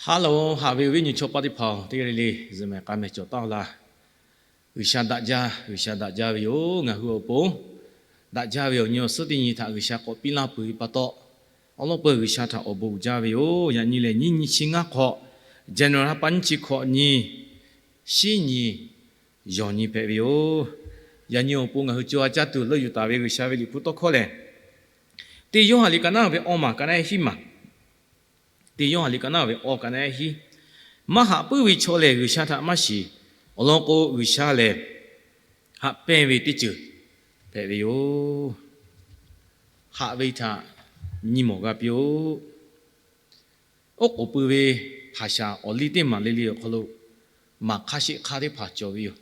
Haˉ loˬ, haꞈ ve awˬ viˉ nyi chaw paˆ teˇ hpaˍ-oˬ, teˇ g'aˇ le le zuhꞈ mehˍ k'a mehˍ cawˬ taˍ laˇ. G'uiˬsha daꞈ jaˇ, G'uiˬsha daꞈ jaˇ ve yoˬ. Ngaˬ hui awˬ pon daꞈ jaˇ ve awˬ nyi awˬ suhˉ teˇ nyi htaꞈ G'uiˬsha k'awꞈ piˇ laˇ peuˬ ve pa taw, awˉ lawˉ peuˬ G'uiˬsha htaꞈ awˬ bon uiˍ jaˇ ve yoˬ. Yaꞈ nyi lehˬ, nyiˇ nyi chi ngaˇ hk'awꞈ, January ha pa nyiˇ chi hkawꞈ nyi, shiˉ nyi, yawˬ nyi hpehꞈ ve yoˬ. Yaꞈ nyi awˬ pon ngaˬ hui co ha caˇ tuˬ leuˆ yuˬ taˍ ve G'uiˬsha ve liꞈ hpu tawˇ hkawˇ lehˬ, Teˇ Yoˇhanˬ liꞈ ka naˉ ve awˇ maˬ ka naˉ hiˉ maˬ, Teˇ Yoˇhanˬ liꞈ ka naˉ ve awˇ ka naˉ hiˉ, maˇ haꞈ puiˉ ve chaw lehˬ G'uiˬsha htaꞈ maˇ shiˍ. Awˬ lawn k'o, G'uiˬsha lehˬ haꞈ pehnˇ ve teˇ ceuˬ hpehꞈ ve yoˬ. Haꞈ ve htaꞈ nyi mawˬ g'a piˇ-oˆ. Oˉ k'oˍ pui ve haˍ shaˍ awˬ liˇ teˇ maˬ le le awˬ hk'aw lo maˍ hk'aˇ sheˆ hk'aˇ teˇ hpaˍ cawˬ ve yoˬ.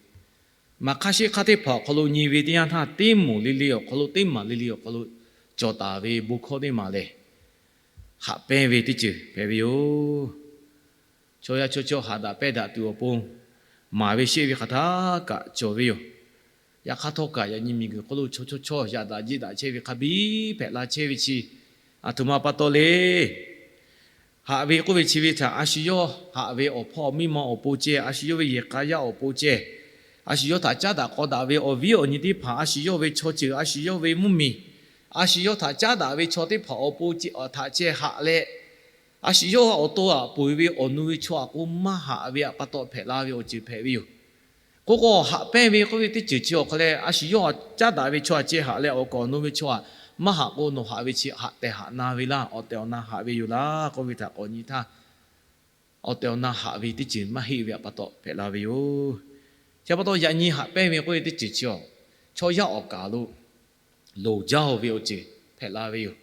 Maˍ hk'aˇ sheˆ hk'aˇ teˇ hpaˍ awˬ hk'aw lo nyi ve teˇ yanˇ htaˇ, teˇ moˍ le le awˬ hk'aw lo, teˇ maˬ le le awˬ hk'aw lo cawˬ taˍ ve bon hkawˇ teˇ maˬ lehˬ, haꞈ pehnˇ ve teˇ ceuˬ hpehꞈ ve yoˬ. Chaw yaˇ chaw chawˇ haꞈ daꞈ pehnˇ daꞈ tuˬ awˬ pon maˍ ve sheˆ ve hk'aˬ htaˇ kaꞈ cawˬ ve yoˬ. Yaꞈ hk'aˇ htawˇ kaꞈ, yaꞈ nyi miˬguiˬ hk'oˆ lo chaw chaw chawˇ yaꞈ daꞈ jeˆ daꞈ chehˇ ve hk'a biˇ hpehꞈ la chehˇ ve chi, aˬ htoꞈ ma pa taw le. Haꞈ ve k'oˆ ve chi ve htaꞈ a shu yawˇ haꞈ ve awˬ hpawˇ miˇ ma awˬ pon ceh, a shu yawˇ ve yehˬ k'a yaˇ awˬ pon ceh, a shu yawˇ htaꞈ caˉ daꞈ k'aw daꞈ ve awˬ viˉ awˬ nyi teˇ hpaˍ, a shu yawˇ ve chaw ceuˬ, a shu yawˇ ve mvuhˇmiˬ, a shu yawˇ htaꞈ caˉ daꞈ ve chaw teˇ hpaˍ awˬ pon htaꞈ ceh haꞈ leh, a shu yawˇ awˬ to aꞈ peuˬ ve awˬ nu ve chaw aꞈ k'o maˇ haꞈ ve pa taw hpehꞈ la ve awˬ ceuˬ hpehꞈ ve yoˬ. K'o k'o, haꞈ pehnˇ ve k'oˆ ve teˇ ceuˬ chi awˬ hk'a leh, a shu yawˇ caˉ daꞈ ve chaw aꞈ ceh haꞈ leh, awˬ kaˍ awˬ nu ve chaw aꞈ maˇ haꞈ k'o, nawˬ haꞈ ve chi haꞈ tehˬ haꞈ na ve laˇ, awˬ tehˬ awˬ na haꞈ ve yoˬ laˇ k'oˆ ve htaꞈ k'awꞈ nyi htaˇ, awˬ tehˬ awˬ na haꞈ ve teˇ ceuˬ maˇ heˆ ve pa taw hpehꞈ la ve yoˬ. Chi pa taw, yaꞈ nyi haꞈ pehnˇ ve k'oˆ ve teˇ ceuˬ chi awˬ, chaw yaˇ awˬ kaˍ lo loˍ jaˇ-oˬ ve awˬ ceuˬ hpehꞈ la ve yoˬ.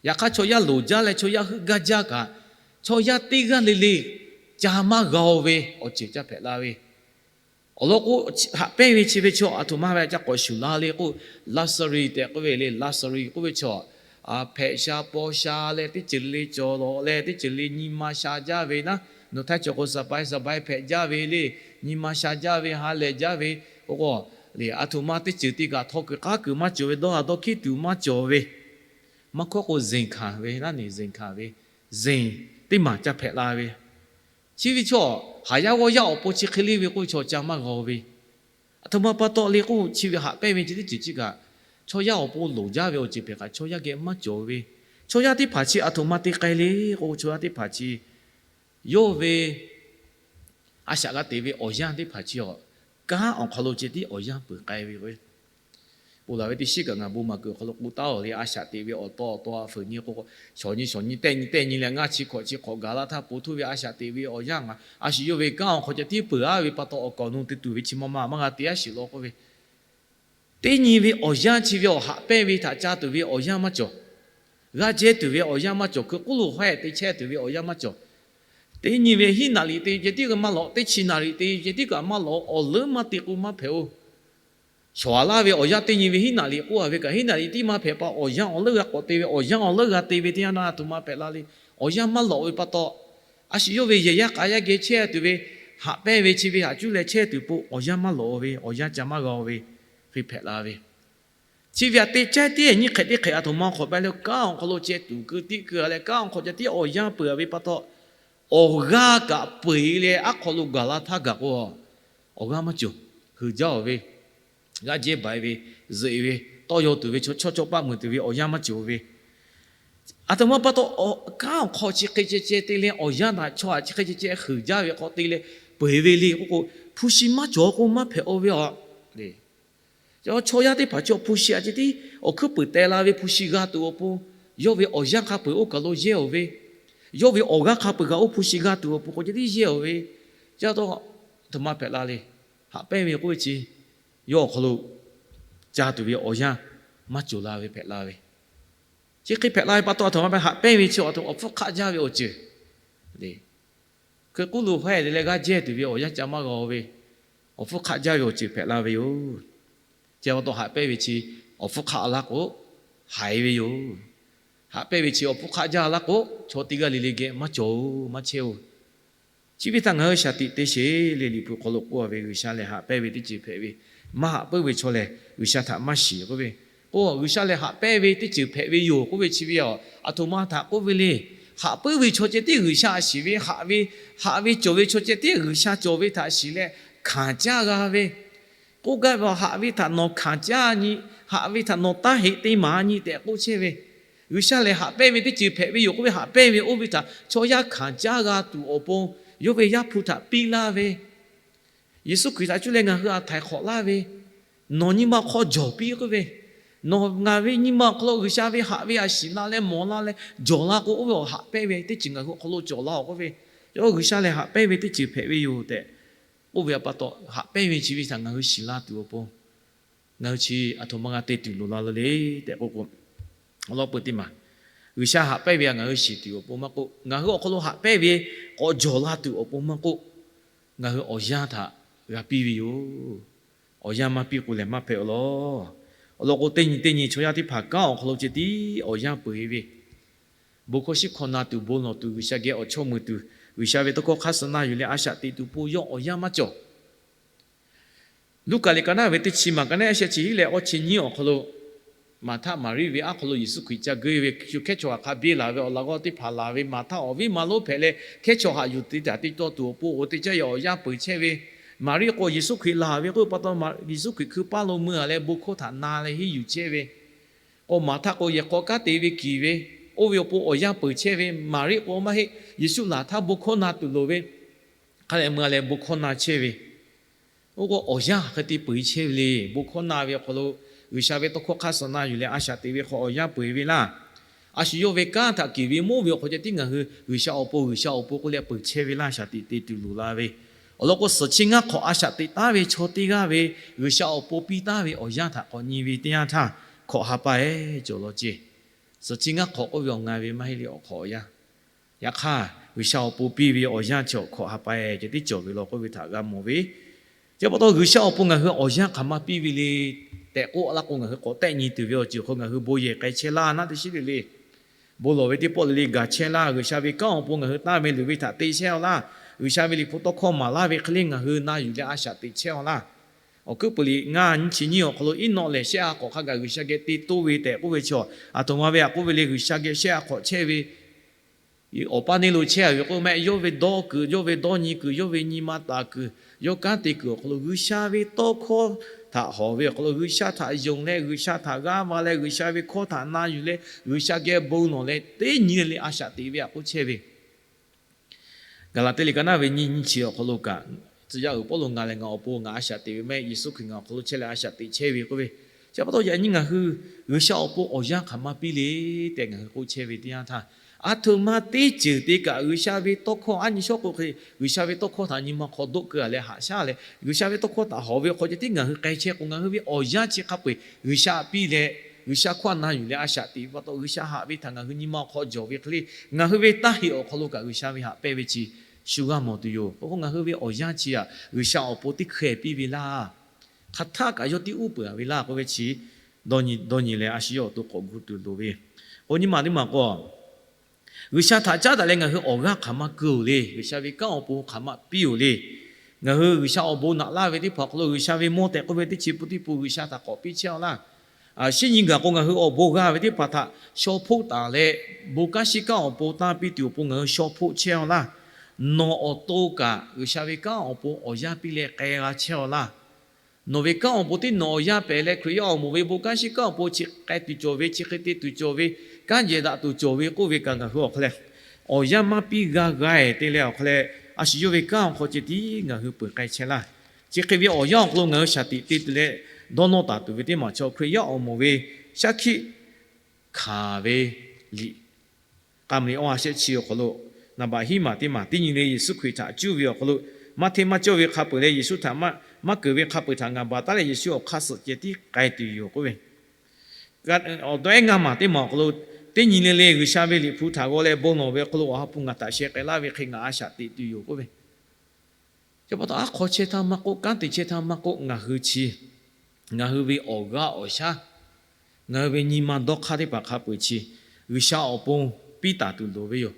Yaꞈ hk'aˇ, chaw yaˇ loˍ jaˇ leh chaw yaˇ heuˆ gaˇ jaˇ kaꞈ, chaw yaˇ teˇ g'aˇ le le ca maˇ g'a-oˬ ve awˬ ceuˬ ca hpehꞈ la ve. Awˬ lawn k'o, haꞈ pehnˇ ve chi ve chaw aˬ htoꞈ ma ve ca k'awꞈ shuˍ la le k'o, Laˍzaˍruˆ tehꞈ k'oˆ ve le. Laˍzaˍruˆ k'oˆ ve chaw, hpehꞈ sha paw sha leh teˇ ceuˬ le cawˬ lawꞈ leh teˇ ceuˬ le nyi ma sha jaˇ ve naˉ, nawˬ htaˇ cawˬ k'o, saˍ bai saˍ bai hpehꞈ jaˇ ve le, nyi ma sha jaˇ ve, ha lehˬ jaˇ ve. K'o k'o, le aˬ htoꞈ ma teˇ ceuˬ te kaꞈ htaw kuiˬ k'aˉ kuiˬ maˇ cawˬ ve, dawˇ ha dawˇ hkiˉ tuˬ maˇ cawˬ ve, maˇ hkawˇ k'o, zeˬ hkanˍ ve naˉ neˬ zeˬ hkanˍ ve, zeˬ teˇ maˬ ca hpehꞈ la ve. Chi ve chaw, haˍ yaˇ g'awˇ yaˇ awˬ pon chi hk'e le ve k'oˆ ve chaw ca maˇ g'a-oˬ ve. Aˬ htoꞈ ma pa taw le k'o, chi ve haꞈ pehnˇ ve chi teˇ ceuˬ chi kaꞈ, chaw yaˇ awˬ pon loˍ jaˇ ve awˬ ceuˬ hpehꞈ kaꞈ, chaw yaˇ geh maˇ cawˬ ve. Chaw yaˇ teˇ hpaˍ chi aˬ htoꞈ ma te k'ai le k'o, chaw yaˇ teˇ hpaˍ chi yawˇ ve a shaꞈ g'a te ve awˬ yanˇ teˇ hpaˍ chi awˬ, kanˉ awˬ hk'aw lo ceh tiˉ awˬ yanˇ peuˬ k'ai ve k'o, ponˬ laˬ ve teˇ shiˉ kaꞈ ngaˬ bon maˍ kuiˬ awˬ hk'aw lo k'o taˉ-oˬ le. A shaꞈ teꞈ ve awˬ taw awˬ taw a fuiˍ nyi k'o, shawˍ nyi shawˍ nyi tehˆ nyi tehˆ nyi leh ngaˇ chi hkawꞈ chi hk'awꞈ gaˬ la htaˇ, po htuˇ ve a shaꞈ teꞈ ve awˬ yanˇ ngaˬ a shu yawˇ ve kanˉ awˬ hk'aw ceh tiˉ peuˬ-a ve pa taw, awˬ kaˍ awˬ nu te tuˬ ve chi ma ma maˇ g'a te-a shiˍ law k'oˆ ve, teˇ nyi ve awˬ yanˇ chi ve awˬ haꞈ pehnˇ ve htaꞈ ca tuˬ ve awˬ yanˇ maˇ cawˬ. G'a jehˇ tuˬ ve awˬ yanˇ maˇ cawˬ. Hkui k'oˆ lo hawehˇ te chehˇ tuˬ ve awˬ yanˇ maˇ cawˬ. Teˇ nyi ve hiˉ naˍ riˍ te ceh tiˉ kaꞈ maˇ lawꞈ, teˇ chi naˍ riˍ te ceh tiˉ kaꞈ maˇ lawꞈ, awˬ leuˉ maˇ te k'o maˇ hpehꞈ-oˬ. Shawˍ-a laˇ ve awˬ yanˇ teˇ nyi ve hiˉ naˍ riˍ k'oˆ-a ve kaꞈ, hiˉ naˍ riˍ tiˉ maˇ hpehꞈ pa awˬ yanˇ awˬ leuˉ g'a k'awꞈ te ve, awˬ yanˇ awˬ leuˉ g'a te ve teˇ yanˇ naˇ aˬ htoꞈ ma hpehꞈ la le. Awˬ yanˇ maˇ lawꞈ ve pa taw, a shu yawˇ ve yehˬ yaˇ k'a yaˇ geh chehˇ tuˬ ve, haꞈ pehnˇ ve chi ve haꞈ cuˉ leh chehˇ tuˬ po awˬ yanˇ maˇ lawꞈ ve, awˬ yanˇ ca maˇ g'a ve hk'e hpehꞈ la ve. Chi ve aꞈ te caˇ tiˉ nyiˇ hk'ehꞈ teˇ hk'ehꞈ aˬ htoꞈ ma hk'awꞈ pehˇ leh, kanˉ awˬ hk'aw lo ceh tuˬ keu tiˉ keu-a leh, kanˉ awˬ hk'aw ceh tiˉ awˬ yanˇ peuˬ-a ve pa taw, awˬ g'aˇ kaꞈ peu-eˬ leh aˉ hk'aw lo gaˬ la htaˇ gaˬ k'o, awˬ g'aˇ maˇ cawˬ. Heuˬ jaˇ-oˬ ve, g'aˇ jehˇ baˬ-e ve, zuhꞈ-e ve, tawˇ yaw tuˬ ve, chaw chawˇ chawˇ paˆ meuˬ tuˬ ve awˬ yanˇ maˇ cawˬ ve. Aˬ htoꞈ ma pa taw, kanˉ awˬ hk'aw chi hk'e ceh ceh te leh awˬ yanˇ htaꞈ chaw aꞈ chi hk'e ceh ceh heuˬ jaˇ ve hk'aw te leh peu-eˬ ve le k'oˆ k'o, hpu shi maˇ cawˬ k'o maˇ hpehꞈ-oˬ ve aˬ. Chaw yaˇ teˇ hpaˍ chi awˬ hpu shi aꞈ ceh tiˉ awˬ hkuiˉ puiˍ teh la ve, hpu shi g'a tuˬ awˬ pon, yawˇ ve awˬ yanˇ hk'a peu-eˬ oˇ kaˬ lo yehˇ-oˬ ve, yawˇ ve awˬ g'aˇ hk'a peu-eˬ g'a oˇ hpu shi g'a tuˬ awˬ pon k'awꞈ ceh tiˉ yehˇ-oˬ ve. Chi pa taw, aˬ htoꞈ ma hpehꞈ la le. Haꞈ pehnˇ ve k'oˆ ve chi yawˇ awˬ hk'aw lo ca tuˬ ve awˬ yanˇ maˇ cawˬ la ve hpehꞈ la ve. Chi hk'e hpehꞈ la ve pa taw, aˬ htoꞈ ma haꞈ pehnˇ ve chi awˬ hpfuhˇ hk'aˆ jaˇ ve awˬ ceuˬ le. Hkui k'oˆ lo hawehˇ te leh g'aˇ jehˇ tuˬ ve awˬ yanˇ ca maˇ g'a ve, awˬ hpfuhˇ hk'aˆ jaˇ ve awˬ ceuˬ hpehꞈ la ve yoˬ. Chi pa taw haꞈ pehnˇ ve chi awˬ hpfuhˇ hk'aˆ laˇ k'o, haiˬ ve yoˬ. Haꞈ pehnˇ ve chi awˬ hpfuhˇ hk'aˆ jaˇ laˇ k'o, chaw teˇ g'aˇ le le geh maˇ cawˬ-oˬ, maˇ chehˇ-oˬ. Chi ve htaꞈ ngaˬ hui shaˍ tiꞈ te sheˍ le. Liꞈ hpu hk'aw lo k'oˆ-a ve, G'uiˬsha lehˬ haꞈ pehnˇ ve teˇ ceuˬ hpehꞈ ve, maˇ haꞈ puiˉ ve chaw lehˬ G'uiˬsha htaꞈ maˇ shiˍ k'oˆ ve. K'o, G'uiˬsha lehˬ haꞈ pehnˇ ve teˇ ceuˬ hpehꞈ ve yoˬ k'oˆ ve chi ve aˬ, aˬ htoꞈ ma htaꞈ k'oˆ ve le. Haꞈ puiˉ ve chaw ceh tiˉ G'uiˬsha shiˍ ve, haꞈ ve, haꞈ ve cawˬ ve chaw ceh tiˉ G'uiˬsha cawˬ ve htaꞈ shiˍ leh hkanˍ caˇ g'a ve. K'oˆ gaˇ ve, haꞈ ve htaꞈ nawˬ hkanˍ caˇ nyi, haꞈ ve htaꞈ nawˬ taˇ heꞈ te maˍ nyi tehꞈ k'oˆ chehˇ ve. G'uiˬsha lehˬ haꞈ pehnˇ ve teˇ ceuˬ hpehꞈ ve yoˬ k'oˆ ve, haꞈ pehnˇ ve oˇ ve htaꞈ chaw yaˇ hkanˍ caˇ g'a tuˬ awˬ pon yawˇ ve Yaˇ hpu htaꞈ piˇ laˇ ve. Yeˍsuˆ Hkriꞈ htaꞈ cuˇ leh ngaˬ hui a htaiˍ hk'awꞈ laˇ ve, nawˬ nyi ma awˬ hk'aw jawˬ piˇ k'oˆ ve, nawˬ ngaˬ ve nyi ma awˬ hk'aw lo G'uiˬsha ve haꞈ ve a shiˍ la leh mawˬ la leh jawˬ la k'o, oˇ ve awˬ haꞈ pehnˇ ve teˇ ceuˬ ngaˬ hui awˬ hk'aw lo cawˬ la-oˬ k'oˆ ve, yawˇ G'uiˬsha lehˬ haꞈ pehnˇ ve teˇ ceuˬ hpehꞈ ve yoˬ tehꞈ k'oˆ ve pa taw, haꞈ pehnˇ ve chi ve htaꞈ ngaˬ hui shiˍ la tuˬ awˬ pon ngaˬ hui chi aˬ htoꞈ ma g'a te tuˬ loˍ la lo le tehꞈ k'oˆ k'o, awˬ lawn peuˬ teˇ maˬ, G'uiˬsha haꞈ pehnˇ ve htaꞈ ngaˬ hui shiˍ tuˬ awˬ pon maˇ k'oˆ, ngaˬ hui awˬ hk'aw lo haꞈ pehnˇ ve k'awꞈ jawˬ la tuˬ awˬ pon maˇ k'oˆ, ngaˬ hui awˬ yanˇ htaꞈ g'a piˇ ve yoˬ. Awˬ yanˇ maˇ piˇ k'o lehˬ maˇ hpehꞈ-oˬ law. Awˬ lawn k'o, teˇ nyi teˇ nyi chaw yaˇ teˇ hpaˍ kanˉ awˬ hk'aw lo ceh tiˉ awˬ yanˇ peuˬ-e ve, bon hkawˇ shiˉ hkawˇ na tuˬ, bon lawˬ tuˬ, G'uiˬsha geh awˬ chawˇ mui tuˬ, G'uiˬsha ve tawˇ hkawˇ hk'aˇ suh na yuˬ leh a shaꞈ teꞈ tuˬ po yawˇ awˬ yanˇ maˇ cawˬ. Luˉkaꞈ liꞈ ka naˉ ve teˇ chi maˬ ka naˉ sheh chi hiˉ leh awˇ chi nyiˇ awˬ hk'aw lo, Maˍhtaˆ Maˍriˆ ve aˉ hk'aw lo Yeˍsuˆ Hkriꞈ ca geuˆ ve, shu hkehˉ chaw htaꞈ hk'a biˇ laˬ ve awˬ laꞈ g'awˇ teˇ hpaˍ laˬ ve, Maˍhtaˆ awˬ viˉ ma lonˉ hpehꞈ leh hkehˉ chaw htaꞈ yuˬ te taˍ te taw tuˬ awˬ pon, oˇ teˇ caˇ yaꞈ awˬ yanˇ peuˬ chehˇ ve. Maˍriˆ k'o Yeˍsuˆ Hkriꞈ laˬ ve k'oˆ ve pa taw, Yeˍsuˆ Hkriꞈ hkui paˇ lo mui-a leh bon hkawˇ htaꞈ na leh henˇ yuˬ chehˇ ve. K'o Maˍhtaˆ k'o yehˬ hk'aw kanˉ te ve kiˬ ve, oˇ ve awˬ pon awˬ yanˇ peuˬ chehˇ ve. Maˍriˆ k'o maˇ heˆ, Yeˍsuˆ laˬ htaˇ bon hkawˇ na tuˬ loˍ ve, hk'a leh mui-a leh bon hkawˇ na chehˇ ve. Oˇ k'o awˬ yanˇ hk'e te peuˬ chehˇ ve le. Bon hkawˇ na ve awˬ hk'aw lo G'uiˬsha ve tawˇ hkawˇ hk'aˇ suh na yuˬ leh a shaꞈ teꞈ ve hk'aw awˬ yanˇ peuˬ-e ve laˇ. A shu yawˇ ve kanˉ htaꞈ kiˬ ve mawˇ ve awˬ hk'aw ceh tiˉ ngaˬ hui G'uiˬsha awˬ pon, G'uiˬsha awˬ pon k'oˆ leh peuˬ chehˇ ve laˇ, shaˍ tiꞈ te tuˬ loˍ la ve. Awˬ lawn k'o, suhˍ chi ngaˇ hk'awꞈ a shaꞈ teꞈ taˉ ve chaw teˇ g'aˇ ve G'uiˬsha awˬ pon piˇ taˉ ve awˬ yanˇ htaꞈ k'awꞈ nyi ve teˇ yanˇ htaˇ, hkawꞈ ha pa-e cawˬ law ceˇ. Suhˍ chi ngaˇ hk'awꞈ k'oˆ ve awˬ nga ve maˇ heˆ le, awˬ hk'awꞈ awˬ yanˇ. Yaꞈ hk'aˇ, G'uiˬsha awˬ pon piˇ ve awˬ yanˇ chi awˬ hkawꞈ ha pa-e ceh tiˉ cawˬ ve law k'oˆ ve htaꞈ g'a mawˬ ve. Chi pa taw G'uiˬsha awˬ pon ngaˬ hui awˬ yanˇ hk'aˬ ma piˇ ve le tehꞈ k'oˆ laˇ k'o, ngaˬ hui k'awꞈ tehˆ nyi tuˬ ve awˬ ceuˬ hk'aw ngaˬ hui bon yehˬ k'ai chehˇ laˇ, naˉ teˇ shiˉ le le. Bon lawˬ ve teˇ pawˆ le le gaˬ chehˇ laˇ, G'uiˬsha ve kanˉ awˬ pon ngaˬ hui tanˇ ve luˬ ve htaꞈ te chehˇ-aw laˇ, G'uiˬsha ve liꞈ hpu tawˇ hkawˇ maˍ laˇ ve hk'e le ngaˬ hui na yuˬ leh a shaꞈ teꞈ chehˇ-aw laˇ. Awˬ hkuiˉ puiˍ liꞈ ngaˇ nyiˇ chi nyiˇ awˬ hk'aw lo Eˇnawˆ lehˬ shehˆ ha hk'awꞈ hk'a gaˬ G'uiˬsha geh te toˇ ve tehꞈ k'oˆ ve chaw, aˬ htoꞈ ma ve htaꞈ k'oˆ ve le, G'uiˬsha geh shehˆ ha hk'awꞈ chehˇ ve awˬ paˇ neˇ lo chehˇ-a ve k'oˆ mehˆ, yawˇ ve dawˇ kuiˬ, yawˇ ve dawˇ nyi kuiˬ, yawˇ ve nyi ma taˍ kuiˬ, yawˇ kanˉ te kuiˬ awˬ hk'aw lo G'uiˬsha ve tawˇ hkawˇ htaꞈ hawˍ ve awˬ hk'aw lo G'uiˬsha htaꞈ yonˍ leh G'uiˬsha htaꞈ g'aˇ va leh G'uiˬsha ve hkawˇ htaꞈ na yuˬ leh G'uiˬsha geh bon lawˬ leh teˇ nyi le le a shaꞈ teꞈ ve htaꞈ k'oˆ chehˇ ve. Gaˍlaˍtiˆ liꞈ ka naˉ ve nyiˇ nyiˇ chi awˬ hk'aw lo kaꞈ, tcuh yaˇ uiˍ Pawˇluꞈ ngaˬ lehˬ ngaˬ awˬ pon ngaˬ a shaꞈ teꞈ ve mehˆ, Yeˍsuˆ Hkriꞈ ngaˬ awˬ hk'aw lo chehˇ leh a shaꞈ teꞈ chehˇ ve k'oˆ ve. Chi pa taw yaꞈ nyi ngaˬ hui G'uiˬsha awˬ pon awˬ yanˇ hk'aˬ ma piˇ le tehꞈ ngaˬ hui k'oˆ chehˇ ve teˇ yanˇ htaˇ, aˬ htoꞈ ma teˇ ceuˬ te kaꞈ G'uiˬsha ve tawˇ hkawˇ aˉ nyi shawˉ k'o hk'e, G'uiˬsha ve tawˇ hkawˇ htaꞈ nyi ma hk'aw doˆ keu-a leh haꞈ shaˉ leh G'uiˬsha ve tawˇ hkawˇ htaꞈ hawˍ ve awˬ hk'aw ceh tiˉ ngaˬ hui k'ai chehˇ k'o, ngaˬ hui ve awˬ yanˇ chi hk'a peu-eˬ G'uiˬsha piˇ leh G'uiˬsha hkawˇ na yuˬ leh a shaꞈ teꞈ ve pa taw, G'uiˬsha haꞈ ve htaꞈ ngaˬ hui nyi ma awˬ hk'aw jawˬ ve hk'e le, ngaˬ hui ve taˇ heꞈ awˬ hk'aw lo kaꞈ G'uiˬsha ve haꞈ pehnˇ ve chi shu g'a mawˬ tuˬ yoˬ. K'o k'o ngaˬ hui ve awˬ yanˇ chi aꞈ G'uiˬsha awˬ pon teˇ hkeh piˇ ve laˇ. Hk'aˬ htaˆ kaꞈ yawˇ tiˉ uˉ peunˍ-a ve laˇ k'oˆ ve chi, dawˇ nyi leh a shu yawˇ awˬ to k'awꞈ gu tuˬ loˍ ve. K'o nyi ma teˇ maˬ k'o, G'uiˬsha htaꞈ caˉ daꞈ leh ngaˬ hui awˬ g'aˇ hk'aˬ ma keu-oˬ le, G'uiˬsha ve kanˉ awˬ pon hk'aˬ ma piˇ-oˬ le. Ngaˬ hui G'uiˬsha awˬ bon naꞈ laˇ ve teˇ hpaˍ awˬ hk'aw lo G'uiˬsha ve mawˇ tehꞈ k'oˆ ve teˇ chi pun teˇ pun G'uiˬsha htaꞈ k'awꞈ piˇ chehˇ-aw laˇ. Shinˉ nyi gaˬ k'o ngaˬ hui awˬ bon g'a ve teˇ hpaˍ htaꞈ shaw hpoˆ taˍ leh, bon kanˉ shiˉ kanˉ awˬ pon tanˇ piˇ tuˬ awˬ pon ngaˬ hui shaw hpoˆ chehˇ-aw laˇ. Nawˬ awˬ to kaꞈ G'uiˬsha ve kanˉ awˬ pon awˬ yanˇ piˇ leh k'ai g'a chehˇ-aw laˇ. Nawˬ ve kanˉ awˬ pon tiˉ nawˬ awˬ yanˇ pehˍ leh Hkriꞈ yaˇ awˬ moˍ ve bon kanˉ shiˉ kanˉ awˬ pon chi k'ai tuˬ cawˬ ve, chi hk'e te tuˬ cawˬ ve, kanˉ jehˬ daꞈ tuˬ cawˬ ve k'oˆ ve kaꞈ ngaˬ hui awˬ hk'aw leh awˬ yanˇ maˇ piˇ g'a g'a-e te leh awˬ hk'aw leh, a shu yawˇ ve kanˉ awˬ hk'aw ceh tiˉ ngaˬ hui peuˬ k'ai chehˇ laˇ. Chi hk'e ve awˬ yanˇ awˬ hk'aw lo ngaˬ hui shaˍ tiꞈ te tuˬ leh dawˇ nawˇ taˍ tuˬ ve teˇ maˬ chaw Hkriꞈ yaˇ awˬ moˍ ve shaˉ hkiˆ hkanˍ ve liꞈ k'a mli awˇ ha shehˆ chi awˬ hk'aw lo, naˍ baꞈ hiˉ maˬ teˇ maˬ teˇ nyi le Yeˍsuˆ Hkriꞈ htaꞈ cuˇ ve awˬ hk'aw lo, maˇ hteˇ maˇ cawˇ ve hk'a peu-eˬ leh Yeˍsuˆ htaꞈ maˇ keunˍ ve hk'a peu-eˬ htaꞈ ngaˬ baˬ taˉ leh Yeˍsuˆ awˬ hk'aˇ suh ceh tiˉ k'ai tuˬ yoˬ k'oˆ ve. Awˬ dawˇ ehˉ ngaˇ maˬ teˇ maˬ awˬ hk'aw lo, teˇ nyi le le G'uiˬsha ve liꞈ hpu htaꞈ g'aw leh bon lawˬ ve awˬ hk'aw lo Awˬ ha hpu ngaˬ htaꞈ sheh k'ai laˇ ve hk'e ngaˬ a shaꞈ teꞈ tuˬ yoˬ k'oˆ ve. Chi pa taw aˉ hk'aw chehˇ htaˇ maˇ k'oˆ, kanˉ te chehˇ htaˇ maˇ k'oˆ, ngaˬ hui chi, ngaˬ hui ve awˬ g'aˇ awˬ shaˉ, ngaˬ hui ve nyi ma dawˇ hk'aˇ teˇ hpaˍ hk'a peu-eˬ chi G'uiˬsha awˬ pon piˇ taˍ tuˬ loˍ ve yoˬ.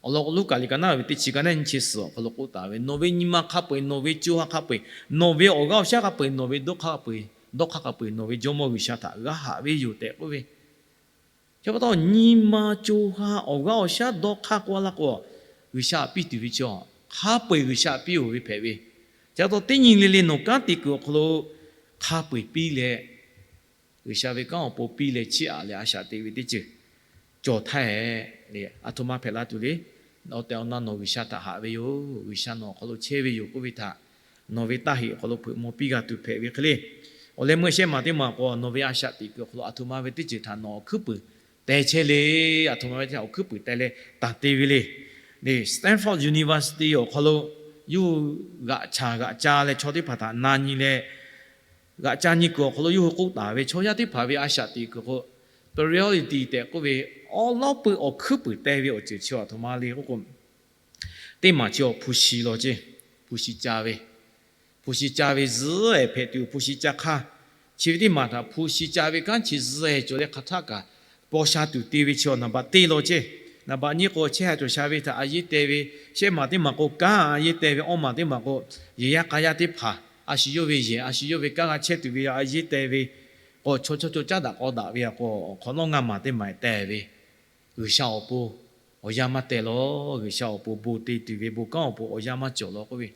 Awˬ lawn k'o Luˉkaꞈ liꞈ ka naˉ ve teˇ chi ka naˉ nyi chi suhˍ awˬ hk'aw lo k'oˆ taˍ ve, nawˬ ve nyi ma hk'a peu-eˬ, nawˬ ve co ha hk'a peu-eˬ, nawˬ ve awˬ g'aˇ awˬ shaˉ hk'a peu-eˬ, nawˬ ve dawˇ hk'aˇ hk'a peu-eˬ, dawˇ hk'aˇ hk'a peu-eˬ nawˬ ve Jawˇmawˇ G'uiˬsha htaꞈ g'aˇ haꞈ ve yoˬ tehꞈ k'oˆ ve. Chi pa taw nyi ma co ha awˬ g'aˇ awˬ shaˉ dawˇ hk'aˇ k'oˆ a laˇ k'o, G'uiˬsha htaꞈ piˇ tuˬ ve chi hk'a peu-eˬ G'uiˬsha htaꞈ piˇ-oˬ ve hpehꞈ ve. Chi pa taw teˇ nyi le le nawˬ kanˉ te kuiˬ awˬ hk'aw lo hk'a peu-eˬ piˇ leh, G'uiˬsha ve kanˉ awˬ pon piˇ leh chiˇ aꞈ leh a shaꞈ teꞈ ve teˇ ceuˬ cawˬ htaˇ, a htoꞈ ma hpehꞈ la tuˬ le. Awˬ tehˬ awˬ na nawˬ G'uiˬsha htaꞈ haꞈ ve yoˬ, G'uiˬsha nawˬ awˬ hk'aw lo chehˇ ve yoˬ k'oˆ ve htaꞈ nawˬ ve taˇ heꞈ awˬ hk'aw lo hpeuꞈ maw piˇ g'a tuˬ hpehꞈ ve hk'e le. Awˬ leh meuˇ shehˆ maˬ teˇ maˬ k'o, nawˬ ve a shaꞈ teꞈ kuiˬ awˬ hk'aw lo a htoꞈ ma ve teˇ ceuˬ htaꞈ nawˬ awˬ hkuiˉ puiˍ teh chehˇ le. A htoꞈ ma ve teˇ htaꞈ awˬ hkuiˉ puiˍ teh leh tanˬ te ve le. Stanford University awˬ hk'aw lo yawˇ hui g'aꞈ chaˬ g'aꞈ ca leh chaw teˇ hpaˍ htaꞈ na nyi leh, g'aꞈ ca nyi kuiˬ awˬ hk'aw lo yawˇ hui k'oˆ taˍ ve chaw yaˇ teˇ hpaˍ ve a shaꞈ teꞈ kuiˬ k'o, priority tehꞈ k'oˆ ve awˉ lawˉ peuˇ awˬ hkuiˉ puiˍ teh ve awˬ ceuˬ chi a htoꞈ ma le k'oˆ k'o, teˇ maˬ chi awˬ hpu shi law ceˇ, hpu shi ca ve, hpu shi ca ve zuhˉ ehˍ hpehꞈ tuˬ hpu shi ca hk'aˇ, chi ve teˇ maˬ htaꞈ hpu shi ca ve kanˉ chi zuhˉ ehˍ cawˬ leh hk'aˬ htaˆ kaꞈ paw sha tuˬ te ve chi awˬ naˍ baꞈ teˇ law ceˇ. Naˍ baꞈ nyiˇ k'o, chehˇ ha cawˬ sha ve htaꞈ a yeˇ teh ve, shehˆ maˬ teˇ maˬ k'o kanˉ a yeˇ teh ve, awˇ maˬ teˇ maˬ k'o, yehˬ yaˇ k'a yaˇ teˇ hpaˍ a shu yawˇ ve yehˬ, a shu yawˇ ve kanˉ g'a chehˇ tuˬ ve a yeˇ teh ve, k'o chaw chaw caˇ daꞈ k'aw daꞈ ve a k'o, awˬ hk'awꞈ nawˉ ngaˇ maˬ teˇ maˬ teh ve, G'uiˬsha awˬ pon awˬ yanˇ maˇ teh law. G'uiˬsha awˬ pon bon te tuˬ ve bon kanˉ awˬ pon awˬ yanˇ maˇ cawˬ law k'oˆ ve,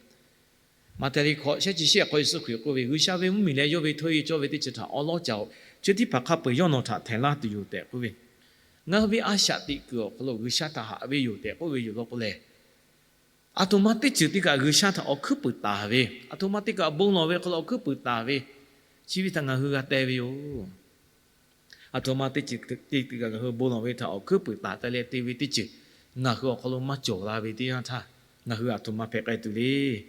Maꞈhtehˍ liꞈ hkawꞈ shehˆ chi shehˆ hk'aw Yeˍsuˆ Hkriꞈ k'oˆ ve, G'uiˬsha ve mvuhˇmiˬ leh yawˇ ve htawˇ e cawˇ ve teˇ ceuˬ htaꞈ awˉ lawˉ ca-oˬ. Chi teˇ hpaˍ hk'a peu-eˬ yawˇ nawˬ htaꞈ htehꞈ laˇ tuˬ yoˬ tehꞈ k'oˆ ve, ngaˬ hui ve a shaꞈ teꞈ kuiˬ awˬ hk'aw lo G'uiˬsha htaꞈ haꞈ ve yoˬ tehꞈ k'oˆ ve yoˬ law k'o lehˬ, a htoꞈ ma teˇ ceuˬ teˇ kaꞈ G'uiˬsha htaꞈ awˬ hkuiˉ puiˍ taˍ ve, a htoꞈ ma teˇ kaꞈ bon lawˬ ve hk'aw lo awˬ hkuiˉ puiˍ taˍ ve, chi ve htaꞈ ngaˬ hui g'a teh ve yoˬ. A htoꞈ ma teˇ ceuˬ teˇ kaꞈ ngaˬ hui bon lawˬ ve htaꞈ awˬ hkuiˉ puiˍ taˍ teh leh te ve teˇ ceuˬ ngaˬ hui awˬ hk'aw lo maˇ cawˬ la ve teˇ yanˇ htaˇ, ngaˬ hui a htoꞈ ma hpehꞈ k'ai tuˬ le.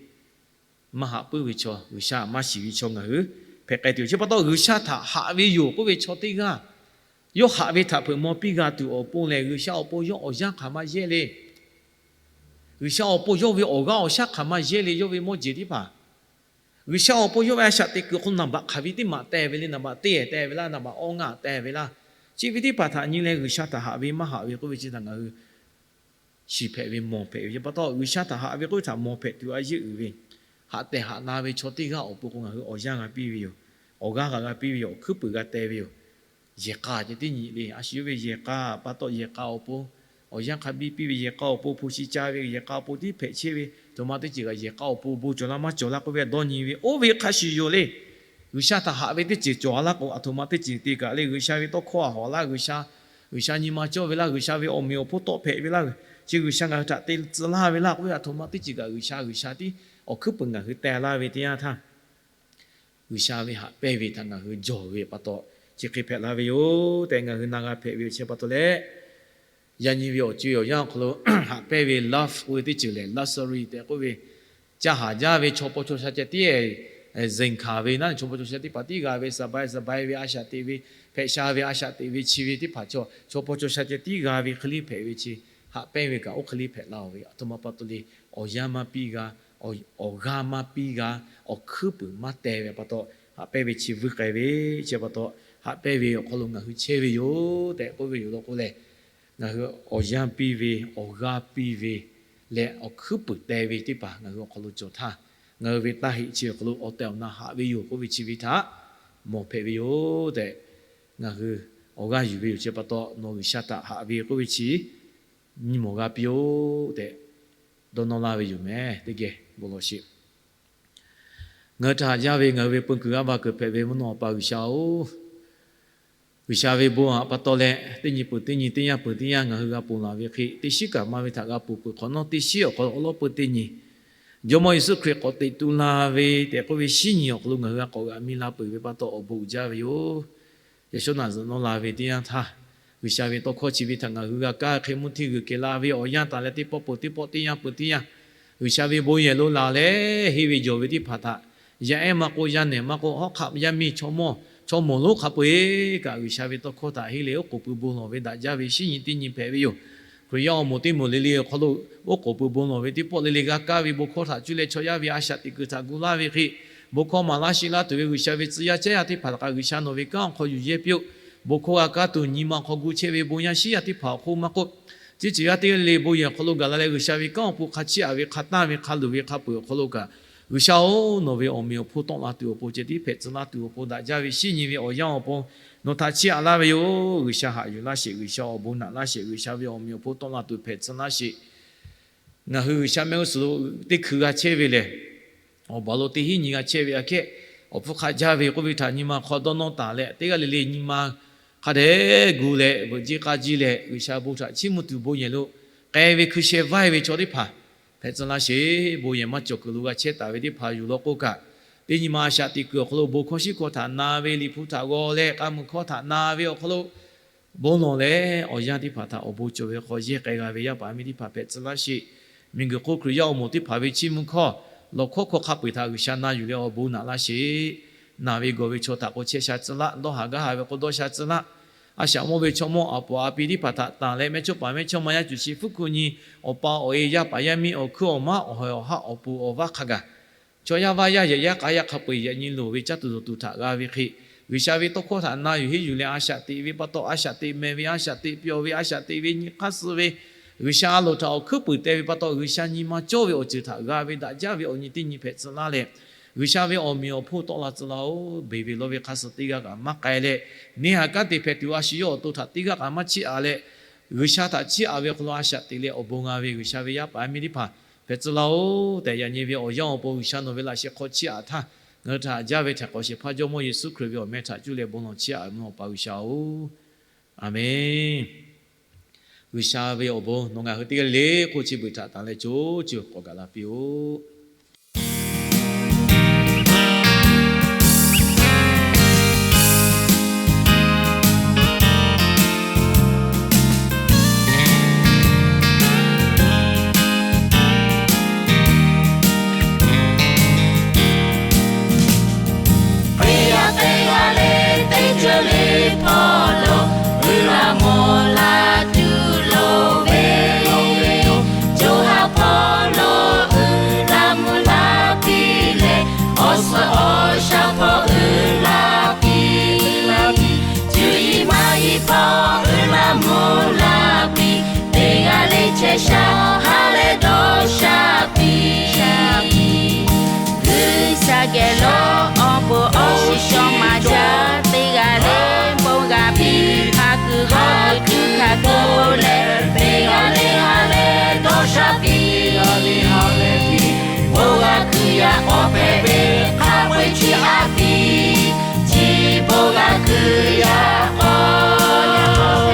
Maˇ haꞈ puiˉ ve chaw, G'uiˬsha maˇ shiˍ ve chaw ngaˬ hui hpehꞈ k'ai tuˬ. Chi pa taw G'uiˬsha htaꞈ haꞈ ve yoˬ k'oˆ ve chaw teˇ g'aˇ, yawˇ haꞈ ve htaꞈ hpeuꞈ maw piˇ g'a tuˬ awˬ pon lehˬ, G'uiˬsha awˬ pon yawˇ awˬ yanˇ hk'aˬ ma yehˇ le. G'uiˬsha awˬ pon yawˇ ve awˬ g'aˇ awˬ shaˉ hk'aˬ ma yehˇ le. Yawˇ ve mawˇ jeˬ teˇ hpaˍ, G'uiˬsha awˬ pon yawˇ ve a shaꞈ teꞈ kuiˬ hk'aw lo naˍ baꞈ hk'aˬ ve teˇ maˬ teh ve le, naˍ baꞈ teˇ ehˍ teh ve laˇ, naˍ baꞈ awˇ ngaˇ teh ve laˇ. Chi ve teˇ hpaˍ htaꞈ nyi leh G'uiˬsha htaꞈ haꞈ ve maˇ haꞈ ve k'oˆ ve chi htaꞈ ngaˬ hui shiˍ hpehꞈ ve mawˬ hpehꞈ ve. Chi pa taw G'uiˬsha htaꞈ haꞈ ve k'oˆ ve htaꞈ mawˬ hpehꞈ tuˬ a yeˇ uiˍ ve, haꞈ tehˬ haꞈ na ve chaw teˇ g'aˇ awˬ pon k'o ngaˬ hui awˬ yanˇ g'a piˇ ve yoˬ. Awˬ g'aˇ g'a g'a piˇ ve yoˬ. Awˬ hkuiˉ puiˍ g'a teh ve yoˬ. Yehˬ k'a ceh tiˉ nyi le. A shu yawˇ ve yehˬ k'a pa taw yehˬ k'a awˬ pon, awˬ yanˇ hk'a biˇ piˇ ve yehˬ k'a awˬ pon, hpu shi ca ve yehˬ k'a awˬ pon tiˉ hpehꞈ chehˇ ve, a htoꞈ ma teˇ ceuˬ kaꞈ yehˬ k'a awˬ pon bon cawˬ laˇ maˇ cawˬ laˇ k'oˆ ve dawˇ nyi ve oˇ ve hk'a shuˍ yoˬ le. G'uiˬsha htaꞈ haꞈ ve teˇ ceuˬ cawˬ a laˇ k'o, a htoꞈ ma teˇ ceuˬ te kaꞈ le. G'uiˬsha ve tawˇ hkawˇ a hawˍ laˇ, G'uiˬsha, G'uiˬsha nyi ma cawˇ ve laˇ, G'uiˬsha ve awˬ meꞈ awˬ hponˇ tawˆ hpehꞈ ve laˇ, chi G'uiˬsha ngaˬ hui htaꞈ te tcuh laˇ ve laˇ k'oˆ ve, a htoꞈ ma teˇ ceuˬ kaꞈ G'uiˬsha, G'uiˬsha tiˉ awˬ hkuiˉ puiˍ ngaˬ hui teh laˇ ve teˇ yanˇ htaˇ, G'uiˬsha ve haꞈ pehnˇ ve htaꞈ ngaˬ hui jawˬ ve pa taw, chi hk'e hpehꞈ la ve yoˬ tehꞈ ngaˬ hui na g'a hpehꞈ ve awˬ chehˇ pa taw leh, yaꞈ nyi ve awˬ co-e awˬ yanˇ awˬ hk'aw lo haꞈ pehnˇ ve love k'oˆ ve teˇ ceuˬ lehˬ, luxury tehꞈ k'oˆ ve, caˇ haˍ jaˇ ve chaw paw chaw sha ceh tiˉ, zeˬ hkanˍ ve naˉ, chaw paw chaw sha teˇ hpaˍ tiˉ g'a ve, saˍ bai saˍ bai ve a shaꞈ teꞈ ve, hpehꞈ sha ve a shaꞈ teꞈ ve chi ve teˇ hpaˍ chaw, chaw paw chaw sha ceh tiˉ g'a ve hk'e le hpehꞈ ve chi, haꞈ pehnˇ ve kaꞈ oˇ hk'e le hpehꞈ la-oˬ ve, a htoꞈ ma pa taw le. Awˬ yanˇ maˇ piˇ g'a, awˬ g'aˇ maˇ piˇ g'a, awˬ hkuiˉ puiˍ maˇ teh ve pa taw, haꞈ pehnˇ ve chi vuiˇ k'ai ve, chi pa taw, haꞈ pehnˇ ve awˬ hk'aw lo ngaˬ hui chehˇ ve yoˬ tehꞈ k'oˆ ve yoˬ law k'o lehˬ, ngaˬ hui awˬ yanˇ piˇ ve, awˬ g'aˇ piˇ ve leh awˬ hkuiˉ puiˍ teh ve teˇ hpaˍ ngaˬ hui awˬ hk'aw lo cawˬ htaˇ, ngaˬ hui ve taˇ heꞈ chi awˬ hk'aw lo awˬ tehˬ awˬ na haꞈ ve yoˬ k'oˆ ve chi ve htaꞈ mawˬ hpehꞈ ve yoˬ tehꞈ, ngaˬ hui awˬ g'aˇ yuˬ ve yoˬ. Chi pa taw nawˬ G'uiˬsha htaꞈ haꞈ ve k'oˆ ve chi nyi mawˬ g'a piˇ-oˆ tehꞈ dawˇ nawˇ laˇ ve yoˬ meh. Teˇ geh bon lawˬ sheˍ. Ngaˬ hui htaꞈ haꞈ jaˇ ve ngaˬ hui ve peu kuiˬ g'aˇ va kuiˬ hpehꞈ ve mvuhˇ naw awˬ pa G'uiˬsha-oˬ, G'uiˬsha ve bon htaꞈ pa taw leh, teˇ nyi peuˬ teˇ nyi, teˇ yanˇ peuˬ teˇ yanˇ ngaˬ hui g'a ponˬ laˬ ve hk'e, teˇ shiˉ kaꞈ maˇ ve htaꞈ g'a ponˬ peuˬ hk'awꞈ nawˉ, teˇ shiˉ awˬ hk'aw lo awˉ lawˉ peu teˇ nyi Jawˇmawˇ Yeˍsuˆ Hkriꞈ k'awꞈ teꞈ tu la ve tehꞈ k'oˆ ve shiˉ nyi awˬ hk'aw lo ngaˬ hui g'a k'awꞈ g'aꞈ mi la peuˬ ve pa taw awˬ bon uiˍ jaˇ ve yoˬ. Yaꞈ shawˉ naꞈ zuhꞈ nawˇ la ve teˇ yanˇ htaˇ, G'uiˬsha ve tawˇ hkawˇ chi ve htaꞈ ngaˬ hui g'a kaˇ hk'e mvuhˇ hteˇ g'uiˬ kehˬ la ve awˬ yanˇ taˍ leh teˇ pawˆ peuˬ teˇ pawˆ, teˇ yanˇ peuˬ teˇ yanˇ, G'uiˬsha ve bon yehˬ lo laˬ leh henˇ ve jawˬ ve teˇ hpaˍ htaꞈ yaˇ ehˉ maˇ k'oˆ, yaˇ nehˬ maˇ k'oˆ, hawˉ hk'aˆ yaˇ miˇ chaw mawˇ, chaw mawˬ lonˉ hk'a peu-eˬ kaꞈ G'uiˬsha ve tawˇ hkawˇ htaꞈ henˇ leh oˉ k'oˍ pui bon lawˬ ve daꞈ jaˇ ve shiˉ nyi teˇ nyi hpehꞈ ve yoˬ. Hkriꞈ yaˇ awˬ moˍ teˇ moˍ le le awˬ hk'aw lo oˉ k'oˍ pui bon lawˬ ve teˇ pawˆ le le g'a kaˇ ve bon hkawˇ htaꞈ cuˇ leh chaw yaˇ ve a shaꞈ teꞈ kuiˬ htaꞈ gu laˇ ve hk'e, bon hkawˇ maˍ laˇ sheˆ laˇ tuˬ ve G'uiˬsha ve tcuh yaˇ caˉ yaˇ teˇ hpaˍ htaꞈ kaꞈ G'uiˬsha nawˬ ve kanˉ awˬ hk'aw yuˬ yehˇ piˇ-oˆ. Bon hkawˇ g'a kaˇ tuˬ nyi ma hk'aw gu chehˇ ve bon yaˇ shiˉ yaˇ teˇ hpaˍ awˬ hk'oˆ maˇ k'oˆ, teˇ ceuˬ yaˇ teˇ le bon yehˬ awˬ hk'aw lo gaˬ la leh G'uiˬsha ve kanˉ awˬ pon hk'a chiˇ aꞈ ve hk'a tanˇ ve hk'a luˬ ve hk'a peuˬ awˬ hk'aw lo kaꞈ G'uiˬsha-oˬ, nawˬ ve awˬ meꞈ awˬ hponˇ tawˆ la tuˬ awˬ pon, ceh tiˉ hpehꞈ tcuh laˇ tuˬ awˬ pon, daꞈ jaˇ ve shinˉ nyi ve awˬ yanˇ awˬ pon nawˬ htaꞈ chiˇ aꞈ laˇ ve yoˬ. G'uiˬsha haꞈ yuˬ laˇ sheˍ. G'uiˬsha awˬ bon naꞈ laˇ sheˍ. G'uiˬsha ve awˬ meꞈ awˬ hponˇ tawˆ la tuˬ hpehꞈ tcuh laˇ sheˍ. Ngaˬ hui G'uiˬsha mehˆ g'uˇ suhˍ lo teˇ hkui g'a chehˇ ve lehˬ, awˬ baˬ lo teˇ hinˉ nyi g'a chehˇ ve aꞈ kehˉ, awˬ hpfuhˇ hk'a jaˇ ve k'oˆ ve htaꞈ nyi ma hk'aw dawˇ nawˇ taˍ leh, teˇ g'aˇ le le nyi ma hk'a dehꞈ gu leh, veuꞈ jiˇ k'a jiˇ leh, G'uiˬsha bon htaꞈ chiˇ mvuh tuˬ bon yehˬ lo k'ai ve hkui sheh vaiˇ ve chaw teˇ hpaˍ hpehꞈ tcuh laˇ sheˍ. Bon yehˬ maˇ cawˬ kuiˬ lo g'a chehˇ taˍ ve teˇ hpaˍ yuˬ law k'oˆ kaꞈ, teˇ nyi ma a shaꞈ teꞈ kuiˬ awˬ hk'aw lo bon hkawˇ shiˉ hkawˇ htaꞈ na ve, Liꞈ hpu htaꞈ g'aw leh k'a muiˬ hkawˇ htaꞈ na ve awˬ hk'aw lo bon lawˬ leh, awˬ yanˇ teˇ hpaˍ htaꞈ awˬ bon cawˬ ve hk'aw yehˇ k'ai g'a ve yaˇ paˍ miˇ teˇ hpaˍ hpehꞈ tcuh laˇ sheˍ. Miˬguiˬ hk'oˆ Hkriꞈ yaˇ awˬ moˍ teˇ hpaˍ ve chiˇ mvuh hkawˇ, lawˬ hkawˇ hkawˇ hk'a peu-eˬ htaꞈ G'uiˬsha na yuˬ leh awˬ bon naꞈ laˇ sheˍ. Naˬ ve gawˬ ve chaw htaꞈ k'o chehˇ sha tcuh laˇ, dawˇ haˍ gaˇ haˍ ve k'o dawˇ sha tcuh laˇ. A shaꞈ mawˇ ve chaw mawˇ aˬ poˍ a pi teˇ hpaˍ htaꞈ tanˬ leh, mehˇchawˇ paˍ mehˇchawˇma yaˇ cuˬ shi fuˉ kuˬ nyi, awˬ pa awˬ e, yaˇ paˍ yaˇ miˇ, awˬ hkuiˉ awˬ maˉ, awˬ hawehˬ awˬ haˉ, awˬ pon awˬ vaˇ hk'a gaˬ chaw yaˇ vaˇ yaˇ yehˬ yaˇ k'a yaˇ hk'a peu-eˬ yaꞈ nyi loˍ ve caˇ tuˬ dawˬ tuˬ htaꞈ g'a ve hk'e, G'uiˬsha ve tawˇ hkawˇ htaꞈ na yuˬ henˇ yuˬ leh a shaꞈ teꞈ ve pa taw, a shaꞈ teꞈ mehˍ ve, a shaꞈ teꞈ pyawˬ ve, a shaꞈ teꞈ ve nyi hk'aˇ suh ve, G'uiˬsha a loˍ htaꞈ awˬ hkuiˉ puiˍ te ve pa taw, G'uiˬsha nyi ma cawˇ ve awˬ ceuˬ htaꞈ g'a ve daꞈ jaˇ ve awˬ nyi teˇ nyi hpehꞈ tcuh laˇ leh, G'uiˬsha ve awˬ meꞈ awˬ hponˇ tawˆ la tcuh laˇ-oˬ. Beˬ ve lawˇ ve hk'a suh teˇ g'aˇ kaꞈ maˇ k'ai leh, neˇ haiˬ kanˉ te hpehꞈ tuˬ a shu yawˇ awˬ to htaꞈ teˇ g'aˇ kaꞈ maˇ chiˇ aꞈ leh, G'uiˬsha htaꞈ chiˇ aꞈ ve awˬ hk'aw lo a shaꞈ teꞈ leh awˬ bon g'a ve G'uiˬsha ve yaˇ paˍ miˇ teˇ hpaˍ hpehꞈ tcuh laˇ-oˬ tehꞈ, yaꞈ nyi ve awˬ yanˇ awˬ pon G'uiˬsha nawˬ ve laꞈ sheh hk'aw chiˇ aꞈ htaˇ, ngaˬ hui htaꞈ haꞈ jaˇ ve htaiˍ hk'awꞈ shehˍ hpaˇ Jawˇmawˇ Yeˍsuˆ Hkriꞈ ve awˬ meh htaꞈ cuˇ leh bon lawˬ chiˇ aꞈ ve mvuhˇ Awˬ pa G'uiˬsha-oˬ, Aˍmenˍ. G'uiˬsha ve awˬ bon nawˬ ngaˬ hui teˇ g'aˇ le le hk'oˆ chi beuꞈ htaꞈ tanˬ leh co co k'awꞈ gaˬ la piˇ-oˆ. Hkriꞈ yaˇ teˇ g'aˇ le teˇ ceuˬ le hpawˇ lo, uiˍ la mvuh la tuˬ loˍ ve yoˬ. Co ha hpawˇ lo uiˍ la mvuh la piˇ leh, awˬ suhˍ awˬ shaˍ hpawˇ uiˍ la piˇ. Cuˇ yiˍ maˇ yiˍ hpawˇ uiˍ la mvuh la piˇ. Teˇ g'aˇ le chehˇ sha ha leh dawˇ sha piˇ. G'uiˬsha geh lo awˬ bon awˬ shiˍ shawˍ maˍ jaˇ. Teˇ g'aˇ le bon g'a piˇ. Hk'a kuiˬ g'aˇ tuˬ hk'a k'oˆ leh, teˇ g'aˇ le ha leh dawˇ sha piˇ. Bon g'a kuiˬ yaꞈ k'aw hpehꞈ ve hk'a peu-eˬ chiˇ aꞈ piˇ. Chi bon g'a kuiˬ yaꞈ k'aw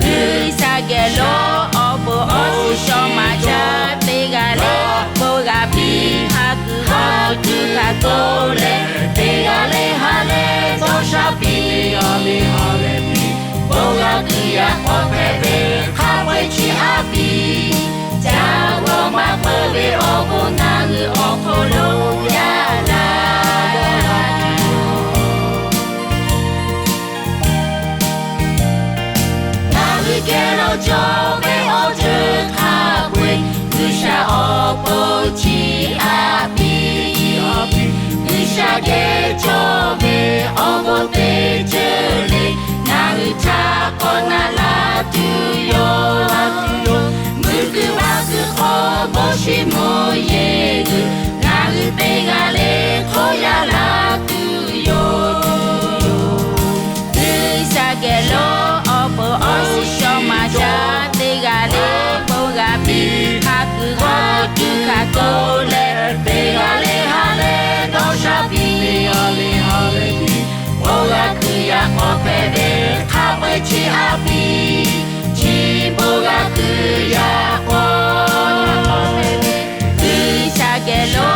G'uiˬsha geh lo awˬ bon awˬ shiˍ shawˍ maˍ jaˇ. Teˇ g'aˇ le bon g'a piˇ. Hk'a kuiˬ g'aˇ tuˬ hk'a k'oˆ leh, teˇ g'aˇ le ha leh dawˇ sha piˇ. Bon g'a kuiˬ yaꞈ k'aw hpehꞈ ve hk'a peu-eˬ chiˇ aꞈ piˇ. Ca g'awˇ maˇ peuˬ ve awˬ bon ngaˬ hui awˬ hk'aw lo yaꞈ la Ngaˬ hui geh lo cawˬ ve awˬ ceuˬ hk'a peu-eˬ, G'uiˬsha awˬ pon chiˇ aꞈ piˇ. G'uiˬsha geh cawˬ ve awˬ bon teˇ ceuˬ le, ngaˬ hui htaꞈ k'awꞈ na la tuˬ yoˬ. Mvuhˇ kuiˬ vaˇ kuiˬ hk'aw bon shiˍ mvuhˇ yeˬ g'uiˬ, ngaˬ hui teˇ g'aˇ le hk'awꞈ yaꞈ la tuˬ yoˬ. G'uiˬsha geh lo awˬ pon awˬ shiˍ shawˍ maˍ jaˇ. Teˇ g'aˇ le bon g'a piˇ. Hk'a kuiˬ g'aˇ tuˬ hk'a k'oˆ leh, teˇ g'aˇ le ha leh dawˇ sha piˇ. Teˇ g'aˇ le ha leh piˇ. Bon g'a kuiˬ yaꞈ k'aw hpehꞈ ve hk'a peu-eˬ chiˇ aꞈ piˇ. Chi bon g'a kuiˬ yaꞈ k'aw G'uiˬsha geh lo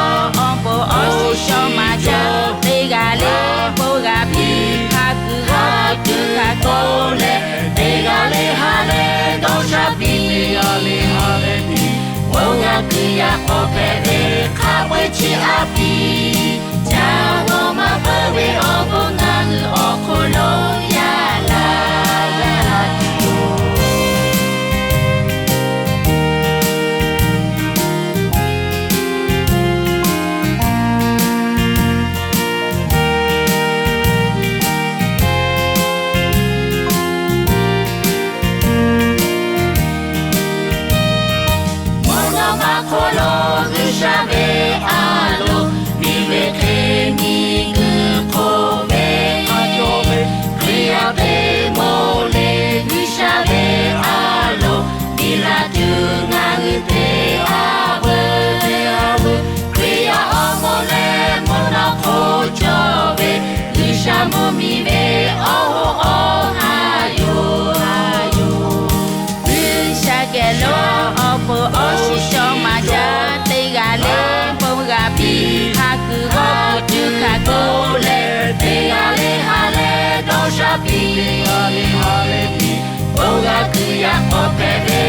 awˬ pon awˬ shiˍ shawˍ maˍ jaˇ. Teˇ g'aˇ le bon g'a piˇ. Hk'a kuiˬ g'aˇ tuˬ hk'a k'oˆ leh, teˇ g'aˇ le ha leh dawˇ sha piˇ. Teˇ g'aˇ le ha leh piˇ. Bon g'a kuiˬ yaꞈ k'aw hpehꞈ ve hk'a peu-eˬ chiˇ aꞈ piˇ. Ca g'awˇ maˇ peuˬ ve awˬ bon ngaˬ hui awˬ hk'aw lo yaꞈ la Mvuhˇ naw ma hk'aw lo G'uiˬsha ve a lo geh lo awˬ pon awˬ shiˍ chaw maˍ jaˇ. Teˇ g'aˇ le bon g'a piˇ, ha kuiˬ g'awˇ kuiˬ cuˇ hkaˍ k'oˆ leh, teˇ g'aˇ le ha leh dawˇ sha piˇ. Teˇ g'aˇ le ha leh piˇ, bon g'a kuiˬ yaꞈ k'aw hpehꞈ ve